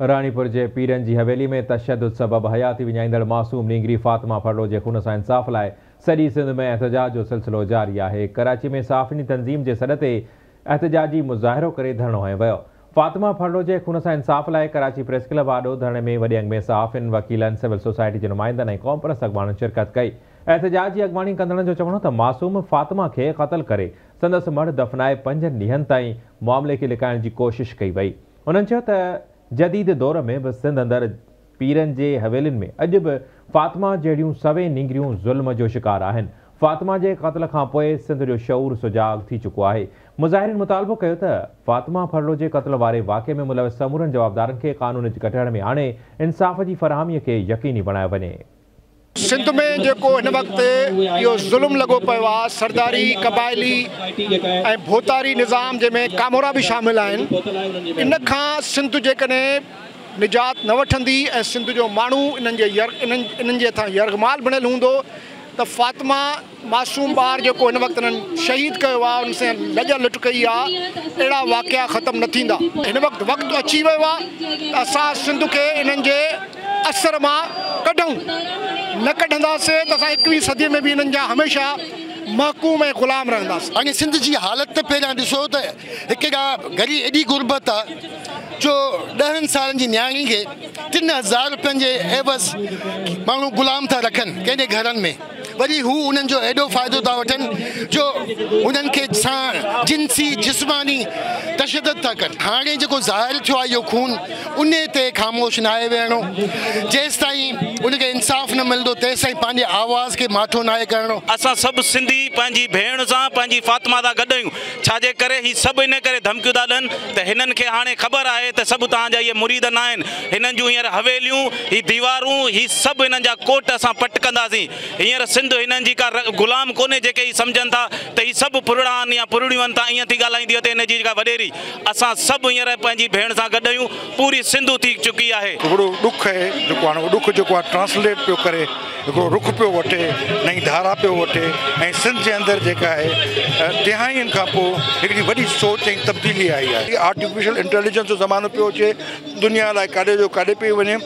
راڻيپور جي پيرن جي حويلي ۾ تشدد سبب حياتي وڃائيندڙ معصوم نينگري فاطمه ڦرڙو جي خون سان انصاف لاءِ سڄي سنڌ ۾ احتجاج جو سلسلو جاري آهي. ڪراچي ۾ صحافين جي تنظيم جي سڏ تي احتجاجي مظاهرو ڪري ڌرڻو هنيو ويو. فاطمه ڦرڙو جي خون سان انصاف لاءِ ڪراچي پريس ڪلب آڏو ڌرڻي ۾ وڏي انگ ۾ صحافين، وڪيلن، سول سوسائٽي جي نمائندن ۽ قومپرست اڳواڻن شرڪت ڪئي. احتجاج جي اڳواڻي ڪندڙن جو چوڻ هو ته معصوم فاطمه کي قتل ڪري سندس مڙهه دفنائي 5 ڏينهن تائين معاملي کي لڪائڻ جي ڪوشش ڪئي وئي. هنن چيو ته جديد دور ۾ به سنڌ اندر پيرن جي حويلين ۾ اڄ به فاطمه جهڙيون سوين نينگريون ظلم جو شڪار آهن. فاطمه جي قتل کان پوءِ سنڌ جو شعور سجاڳ ٿي چڪو آهي. مظاهرين مطالبو ڪيو ته فاطمه ڦرڙو جي قتل واري واقعي ۾ ملوث سمورن جوابدارن کي قانون جي ڪٽهڙي ۾ آڻي انصاف جي فراهمي کي يقيني بڻايو وڃي. سنڌ ۾ جيڪو هن وقت اهو ظلم لڳو پيو آهي، سرداري، قبائلي ۽ ڀوتاري نظام جنهن ۾ ڪامورا به شامل آهن، ان کان سنڌ جيڪڏهن نجات نه وٺندي ۽ سنڌ جو ماڻهو انهن جي هٿان يرغمال بڻيل هوندو ته فاطمه معصوم ٻار جيڪو هن وقت انهن شهيد ڪيو آهي، ان سان لڄ لٽ ڪئي آهي، اهڙا واقعا ختم نه ٿيندا. هن وقت وقت اچي ويو آهي ته اسان سنڌ کي انهن جي اثر مان ڪڍون، نه ڪڍنداسين ته اسان 21 صديءَ ۾ به انهن جا هميشه محڪوم ۽ غلام رهنداسين. هاڻي سنڌ جي حالت ته پهريان ڏسو ته هڪ غريب ايڏي غربت آهي جو 10 سالن جي نياڻي کي 3000 رپين جي عيوض ماڻهو غلام ٿا رکن ڪنهن جي گهرن ۾، وري هو انهن جو ايڏو فائدو ٿا وٺن جو انهن کي ساڻ جنسي جسماني تشدد ٿا ڪن. هاڻي جيڪو ظاهر ٿيو آهي اهو خون، ان تي خاموش نه آهي ويهڻو. جيستائين ان کي انصاف نه ملندو تيستائين پنهنجي آواز کي ماٺو نه آهي ڪرڻو. اسان سڀ سنڌي پنهنجي ڀيڻ سان پنهنجي فاطمه سان گڏ آهيون. ڇا جي ڪري هي سڀ ان ڪري ڌمڪيون ٿا ڏين ته هنن کي هاڻي خبر آهي ته سڀ توهان جا اهي مريد نه آهن. هنن جون هينئر حويليون، هي ديوارون، هي سڀ هنن جا ڪوٽ اسان پٽ ڪنداسين. هينئر سنڌ هنن جي ڪا غلام ڪونهي جيڪي هي سمجهن ٿا ته هي سڀ ڦرڙا آهن يا ڦرڙيون آهن. تان ائين ٿي ڳالهائيندي اتي هن جي جيڪا وڏيري. اسان سڀ هينئر پنهنجي ڀيڻ سان گڏ آهيون. پوري سنڌ ٿي چڪي آهي. وڏو ڏک آهي جيڪو هاڻي ڏک جيڪو آهي ٽرانسليٽ پيو ڪري، هڪڙو رخ پيو وٺي، نئين ڌارا پيو وٺي ۽ سنڌ جي اندر جيڪا آهي دهائين کان پوءِ هڪڙي وڏي سوچ ۽ تبديلي آئي آهي. آرٽيفيشل انٽيليجنس جو زمانو پيو اچي، دنيا الائي ڪاڏي جو ڪاڏي پئي وڃي.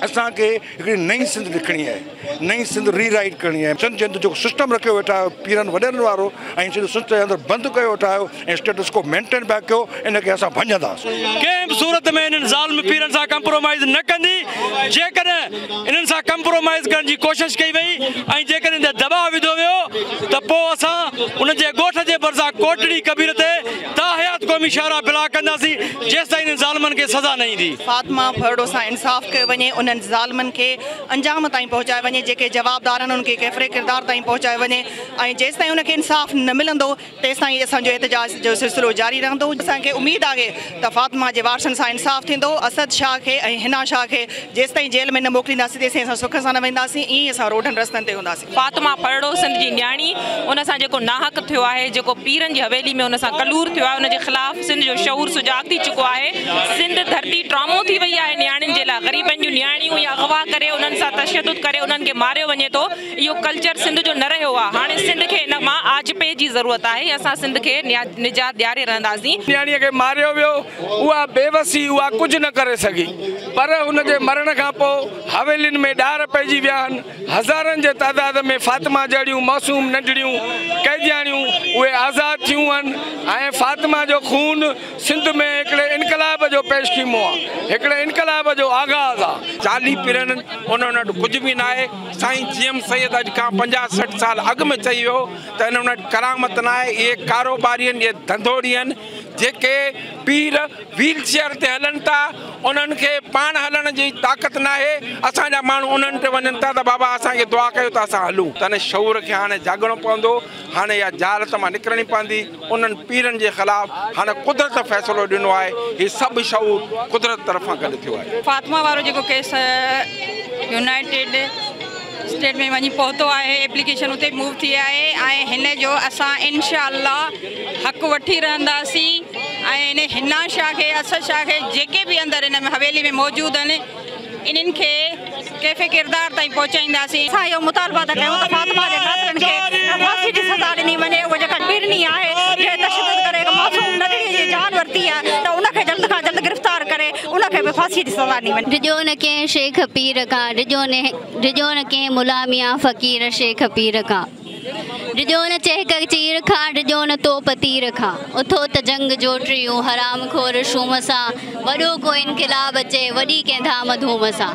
اسان کي هڪڙي نئين سنڌ لکڻي آهي، نئين سنڌ ري رائيٽ ڪرڻي آهي. سنڌ جي اندر جيڪو سسٽم رکيو ويٺا آهيو پيرن وڏن وارو ۽ سڄو سنڌ جي اندر بند ڪيو ويٺا آهيو ۽ اسٽيٽس ڪو مينٽين پيا ڪيو، ان کي اسان ڀڃنداسين. ڪنهن به صورت ۾ انهن ظالم پيرن سان ڪمپرومائيز نه ڪندي. جيڪڏهن انهن سان ڪمپرومائيز ڪرڻ جي ڪوشش ڪئي وئي ۽ جيڪڏهن تي دٻاءُ وڌو ويو ته پوءِ اسان ان جي ڳوٺ جي ڀرسان ڪوٽڙي ڪبير تي تاحيات قومي شاهراهه بلاڪ ڪنداسين جيستائين انهن ظالمن کي سزا نه ايندي. فاطمه ڦرڙو سان انصاف ڪيو وڃي، انهن ظالمن کي انجام تائين پهچايو وڃي، جيڪي جوابدار آهن انهن کي ڪيفري ڪردار تائين پهچايو وڃي ۽ جيستائين ان کي انصاف نه ملندو تيستائين اسان جو احتجاج جو سلسلو جاري رهندو. اسان کي اميد آهي ته فاطمه جي وارثن سان انصاف ٿيندو. اسد شاهه کي ۽ حنا شاهه کي جيستائين جيل ۾ نه موڪلينداسين تيستائين اسان سک سان نه وينداسين. ائين ئي اسان روڊن رستن تي هونداسين. فاطمه ڦرڙو سنڌ جي نياڻي، ان سان جيڪو ناحق ٿيو آهي، جيڪو پيرن جي حويلي ۾ ان سان ڪلور ٿيو آهي، ان جي خلاف سنڌ جو شعور سجاڳ ٿي چڪو آهي. سنڌ ڌرتي ٽرامو ٿي وئي آهي نياڻين جي لاءِ. غريبن جون نياڻيون يا اغوا ڪري انهن سان تشدد ڪري انهن کي ماريو وڃي ٿو. اهو ڪلچر سنڌ جو نه رهيو آهي. هاڻي سنڌ کي ان مان آجپي جي ضرورت آهي. اسان سنڌ کي نجات ڏياري رهنداسين. نياڻيءَ کي ماريو ويو، اها بيوسي اها ڪجهه نه ڪري سگهي، پر هن جي مرڻ کان پوءِ حويلين ۾ ڏار پئجي ويا آهن. هزارن جي تعداد ۾ فاطمه جهڙيون معصوم ننڍڙيون قيدياڻيون اهي آزاد ٿيون آهن ۽ فاطمه جو خون سنڌ ۾ هڪڙي انقلاب جو پيش خيمو آهي، هڪڙي انقلاب جو آغاز آهي. جعلي پيرن انهن وٽ ڪجهه به نه آهي. سائين جي ايم سيد اڄ کان 50-60 سال اڳ ۾ چئي ويو ته انهن وٽ ڪرامت نه آهي. اهي ڪاروباري آهن، اهي ڌنڌوڙي آهن. جيڪي پير ويل چيئر تي هلن ٿا انهن کي پاڻ هلڻ جي طاقت نه آهي. اسان جا ماڻهو انهن تي وڃن ٿا ته بابا اسان کي دعا ڪيو ته اسان هلون. ته هن شعور کي هاڻي جاڳڻو پوندو، هاڻي اها جهالت مان نڪرڻي پوندي. انهن پيرن جي خلاف هاڻي قدرت فيصلو ڏنو آهي. هي سڀ شعور قدرت طرفان گڏ ٿيو آهي. فاطمه وارو جيڪو ڪيس يونائيٽيڊ اسٽيٽ ۾ وڃي پهتو آهي، ايپليڪيشن اتي موو ٿي آهي ۽ هن جو اسان انشا الله حق وٺي رهنداسين ۽ هن حنا شاهه کي، اسد شاهه کي، جيڪي به اندر هن حويلي ۾ موجود آهن انهن کي ڪيفي ڪردار تائين پهچائينداسين. اسان اهو مطالبو ٿا ڪيون ته فاطمه جي قاتلن کي ڦاسي جي سزا ڏني وڃي. اها جيڪا پيرني آهي جنهن تشدد ڪري هڪ معصوم ننڍڙيءَ جي جان ورتي آهي ته ان کي جلد کان جلد گرفتار ڪري آهي ان کي به ڦاسي جي سزا ڏني وڃي. ڊڄو نه ڪنهن شيخ پير کان، ڊڄو نه ڊڄو نه ڪنهن ملا ميان فقير شيخ پير کان، ڊڄو نه چهڪ چير کان، ڊڄو نه توپ تير کان، اٿو ته جنگ جوٽيون حرام خور شوم سان، وڏو ڪو انقلاب اچي وڏي ڪنهن ڌام ڌوم سان.